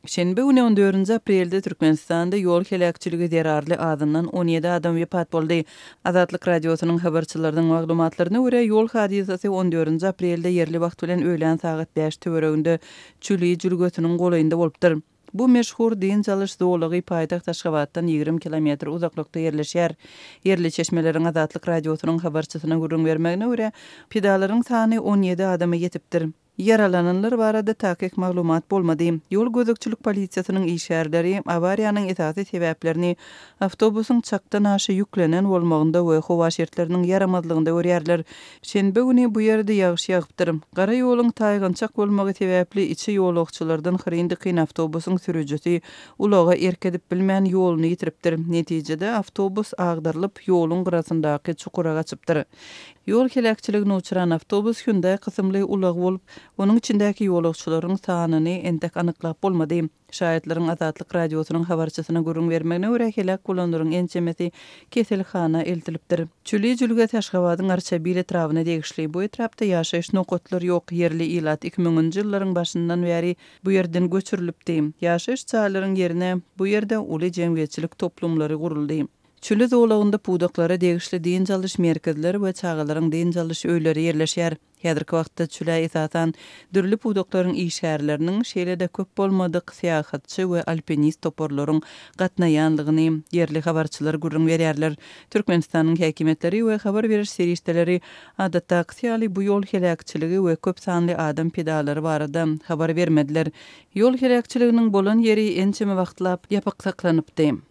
Şenbe güni on dördünji aprelde Türkmenistanda ýol heläkçiligi zerarly azyndan 17 adam wepat boldy. Azatlyk Radiosynyň habarçylarynyň maglumatlaryna görä, ýol hadysasy on dördünji aprelde ýerli wagt bilen öýlän sagat bäş töwereginde Çüli jülgesiniň golaýynda bolupdyr. Bu meşhur dynç alyş zolagy paýtagt Aşgabatdan 20 kilometr uzaklykda ýerleşýär. Ýerli çeşmeleriň Azatlyk Radiosynyň habarçysyna gürrüň bermegine görä, pidalaryň sany 17 adama ýetipdir. Ýaralananlar barada takyk maglumat bolmady. Ýol gözegçilik polisiýasynyň işgärleri awariýanyň esasy sebäplerini awtobusyň çakdan aşa ýüklenen bolmagynda we howa şertleriniň ýaramazlygynda görýärler. Şenbe güni bu ýerde ýagyş ýagypdyr. Gara ýoluň taýgançak bolmagy sebäpli içi ýolagçylardan hyryn-dykyn awtobusyň sürüjisi ulaga erk edip bilmän ýoluny ýitiripdir. Netijede awtobus agdarylyp, ýoluň gyrasyndaky çukura gaçypdyr. Ýol heläkçiligine uçran awtobus Hyundai kysymly ulag bolup, onuň içindäki ýolagçylaryň sanyny entek anyklap bolmady. Şaýatlaryň Azatlyk Radiosynyň habarçysyna gürrüň bermegine görä, heläk bolanlaryň ençemesi keselhana eltilipdir. Çüli jülgesi Aşgabadyň Arçabil etrabyna degişli. Bu etrapda ýaşaýyş nokatlary ýok. Ýerli ilat iki müňünji ýyllaryň başyndan bäri bu ýerden göçürilipdi. Ýaşaýyş jaýlaryň ýerine bu ýerde uly jemgyýetçilik toplumlary guruldy. Çüli zolagynda pudaklara degişli dynç alyş merkezleri we çagalaryň dynç alyş öýleri ýerleşýär. Häzirki wagtda çülä esasan dürli pudaklaryň işgärleriniň, şeýle-de köp bolmadyk syýahatçy we alpinist toparlaryň gatnaýanlygyny ýerli habarçylar gürrüň berýärler. Türkmenistanyň häkimiýetleri we habar beriş serişdeleri adatdakysy ýaly bu ýol heläkçiligi we köp sanly adam pidalary barada habar bermediler. Ýol heläkçiliginiň bolan ýeri ençeme wagtlap ýapyk saklanypdy.